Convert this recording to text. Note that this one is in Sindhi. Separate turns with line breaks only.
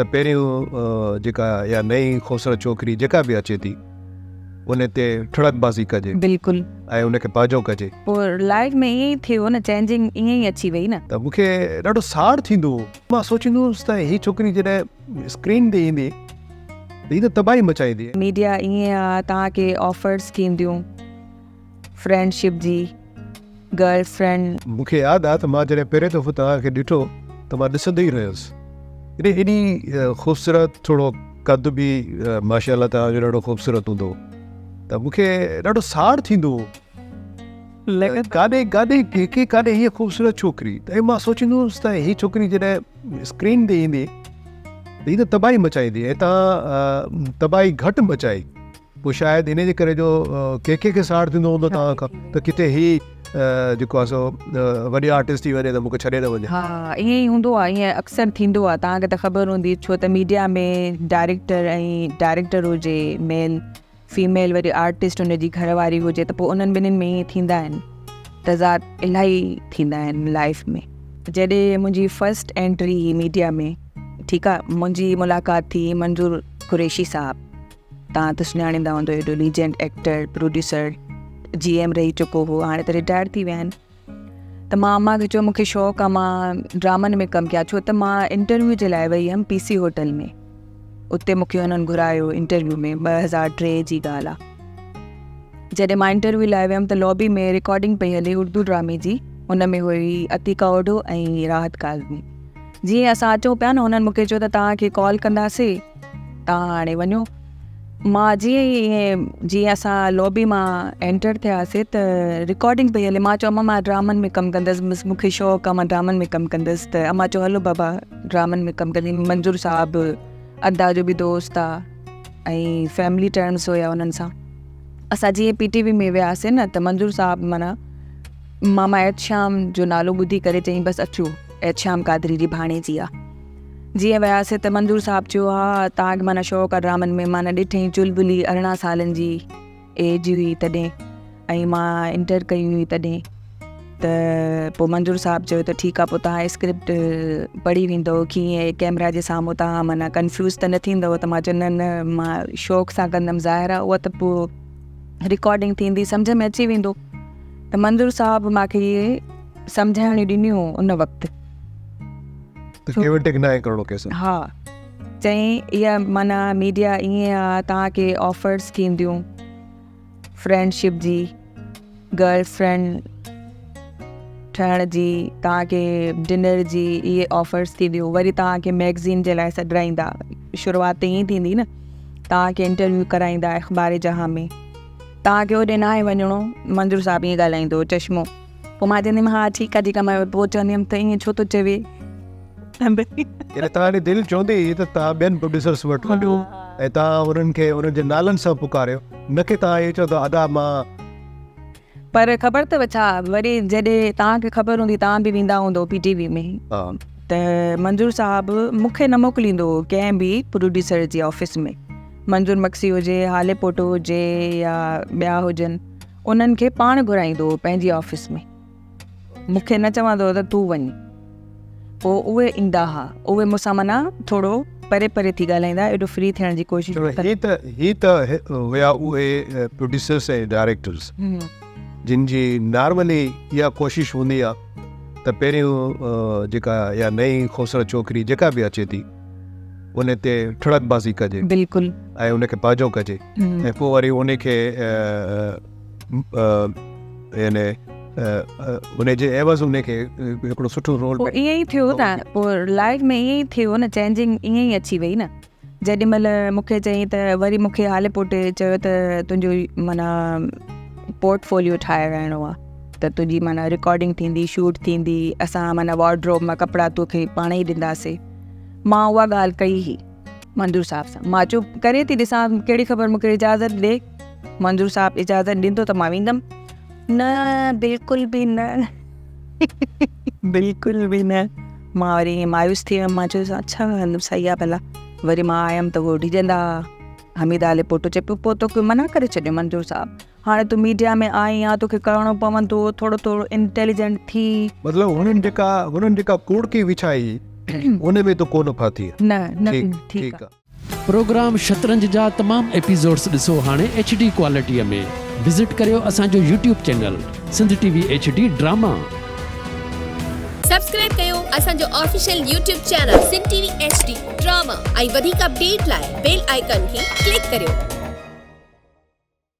ته پهريون جيڪا يا نئين خوبصورت ڇوڪري جيڪا به اچي ٿي ان تي ٺڙڪ بازي ڪجي.
بلڪل.
۽ ان کي پنهنجو ڪجي.
پوء لائيف ۾ ائين ئي ٿيو نه چينجنگ ائين ئي اچي وئي نه.
ته مون کي ڏاڍو ساڙ ٿيندو هو. مان سوچيندو هوس ته هي ڇوڪري جڏهن اسڪرين تي ايندي ته هي ته تباهي مچائيندي.
ميڊيا ائين آ توهان کي آفرز ٿينديون فرينڊشپ جي. Girl friend.
مون کي ياد آ ته مان جڏهن پهريون دفعو توهان کي ڏٺو ته مان ڏسندو ئي رهيس. ايڏي ايڏي خوبصورت ٿورو قد به ماشاء الله توهان جو ڏاڍو خوبصورت هوندو هو ته مون کي ڏاڍو ساڙ ٿيندو هو ڪاڏي ڪاڏي ڪي ڪي ڪاڏي هيء خوبصورت ڇوڪري ۽ مان سوچيندو هوس ته هي ڇوڪري جڏهن اسڪرين تي ايندي ته هي ته تباهي مچائيندي ۽ توهان تباهي گهٽ مچائي. پوء شايد انهي جي ڪري جو ڪي ڪي کي ساڙ ٿيندو هوندو توهان کان ته ڪٿي هي جيڪو آهي سو وڏي آرٽسٽ ٿي وڃي ته مون کي ڇڏي نه وڃي.
ها ائين ئي هوندو آهي ائين اڪثر ٿيندو آهي توهان کي ته خبر هوندي ڇو ته ميڊيا ۾ ڊائريڪٽر ۽ ڊائريڪٽر هجي ميل فيميل وري آرٽسٽ ان جي گهر واري هجي ته پوء انهن ٻنهين ۾ ائين ٿيندا آهن تضاد الاهي ٿيندا آهن لائف ۾. جڏهن منهنجي فرسٽ انٽري هئي ميڊيا ۾ ٺيڪ آهي منهنجي ملاقات ٿي منظور قريشي صاحب توهان ته سڃاڻيندا هوندو ايڏو ليجنڊ ايڪٽر پروڊيوسر جي ايم رهي چڪو هو هاڻي ته رٽائر ٿي ويا آهن ته مان امان کي چيو مونکي شوق آهي مان ڊرامن ۾ ڪم ڪيان ڇو ته مان انٽرويو جي لاء وئي هيم پي سي هوٽل ۾ اتي مونکي انهن گهرايو انٽرويو ۾ 2003 جي ڳالهه آهي جڏهن مان انٽرويو لاء ويم ته لابي ۾ رڪارڊنگ پئي هلي اردو ڊرامي جي ان ۾ هئي عتيقه اوڍو ۽ راحت ڪاظمي جيئن اسان اچون پيا نه هنن مونکي چيو ته توهان کي ڪال ڪنداسي توهان هاڻي وڃو. مان جيئن ئي ائين جيئن اسان لابي مان اينٽر ٿياسي ته رڪارڊنگ پئي هلي مان چيو امان مان ڊرامن ۾ ڪم ڪندس بس مون کي شوق آهي مان ڊرامن ۾ ڪم ڪندس ته امان چيو هلو بابا ڊرامن ۾ ڪم ڪندي منظور صاحب ادا جو به دوست آ ۽ فيملي ٽرمس هيا انهن سان اسان جيئن پي ٽي وي ۾ وياسي نه ته منظور صاحب معنيٰ ماما احتشام جو نالو ٻڌي ڪري چيائين بس اچو احتشام قادري جي ڀاڻيجي آ جيئن وياسي ته منظور صاحب چيو ها توهان کي معنيٰ شوق آ ڊرامن ۾ معنيٰ ڏٺئين چلبلي 18 سالن جي ايج هئي تڏهن ۽ مان انٽر ڪئي هئي تڏهن ته پوء منظور صاحب چيو ته ٺيڪ آ پوء توهان اسڪرپٽ پڙهي ويندو ڪيئن ڪيمرا جي سامهون توهان معنيٰ ڪنفيوز ته نه ٿيندو ته مان چيو نه نه مان شوق سان ڪندم ظاهر آ اها ته پوء رڪارڊنگ ٿيندي سمجهه ۾ اچي ويندو ته منظور صاحب مان کي اهي سمجهاڻيون ڏنيون ان وقت
ته گيو ٽيڪ ناهي ڪرڻو ڪنهن سان.
ها چيائين اها معنيٰ ميڊيا ائين آ توهان کي آفرز ٿينديون فرينڊشپ جي گرل فرينڊ ٺهڻ جي توهان کي ڊنر جي اهي آفرز ٿينديون وري توهان کي ميگزين جي لاء سڏرائيندا شروعات ته ائين ٿيندي نه توهان کي انٽرويو ڪرائيندا اخبار جهان ۾ توهان کي هوڏي ناهي وڃڻو منظور صاحب ائين ڳالهائيندو هو چشمو پوء مان چوندي هيم ها ٺيڪ آهي ٺيڪ آهي مان پوء چوندي هيم ته ائين ڇو ٿو چوي.
يعني توهان جي دل چوندي هئي ته توهان ٻين پروڊيوسرس وٽ وڃو ۽ توهان انهن کي انهن جي نالن سان پڪاريو نه ڪي توهان ائين چئو ته ادا مان.
پر خبر اٿو ڇا وري جڏهن توهان کي خبر هوندي توهان به ويندا هوندو پي ٽي وي ۾ ته منظور صاحب مون کي نه موڪليندو هو ڪنهن به پروڊيوسر جي آفيس ۾ منظور مگسي هجي هالي پوٽو هجي يا ٻيا هجن انهن کي پاڻ گهرائيندو هو پنهنجي آفيس ۾ مون کي نه چوندو هو ته تون وڃ پوء اهي ايندا ها اهي مون سان معنيٰ ٿورو پري پري ٿي ڳالهائيندا ايڏو فري ٿيڻ جي ڪوشش
هي ته هي ته هيا اهي پروڊيوسرس ۽ ڊائريڪٽرس جن جي نارملي اها ڪوشش هوندي آهي ته پهريون جيڪا يا نئين خوبصورت ڇوڪري جيڪا به اچي ٿي ان تي ٺڙڪ بازي ڪجي
بلڪل
۽ ان کي پنهنجو ڪجي ۽ پوء وري ان کي يعني ان جي عيوض ان کي هڪڙو سٺو رول
پوء ائين ئي ٿيو نه پوء لائف ۾ ائين ئي ٿيو نه چينجنگ ائين ئي اچي وئي نه جيڏي مهل مون کي چيائين ته وري مون کي هالي پوٽي چيو ته تنهنجو معنيٰ پورٽ فوليو ٺاهرائڻو آهي ته تنهنجي معنيٰ رڪارڊنگ ٿيندي شوٽ ٿيندي اسان معنيٰ وارڊروب مان ڪپڙا توکي پاڻ ئي ڏينداسي مان اها ڳالهه ڪئي هئي منظور صاحب سان مان چيو ڪري ٿي ڏسان ڪهڙي خبر مون کي اجازت ڏي منظور صاحب اجازت ڏيندو ته مان ويندم نه بلڪل به نه بلڪل به نه مان وري ائين مايوس ٿي ويم مان چيس اڇا هل صحيح آهي ڀلا وري مان آيم ته هو ڊڄندا حميد علي پوٽو چئي پيو پوء توکي منع ڪري ڇڏيو منظور صاحب هاڻي تون ميڊيا ۾ آئي آن توکي ڪرڻو پوندو ٿورو ٿورو انٽيليجنٽ ٿي.
مطلب هنن جيڪا هنن جيڪا ڪوڙڪي وڇائي. ان ۾ ته ڪونه ڦاٿي
نه نه ٺيڪ آ.
پروگرام شطرنج جا تمام ايپيسوڊس ڏسو هاڻي ايڇ ڊي ڪوالٽي ۾ وزٽ ڪريو اسان جو YouTube channel Sindh T V H D drama.
Subscribe ڪيو اسان جو official YouTube channel Sindh T V H D drama ۽ وڌيڪ اپڊيٽ لاء بيل آئيڪان کي ڪلڪ ڪريو.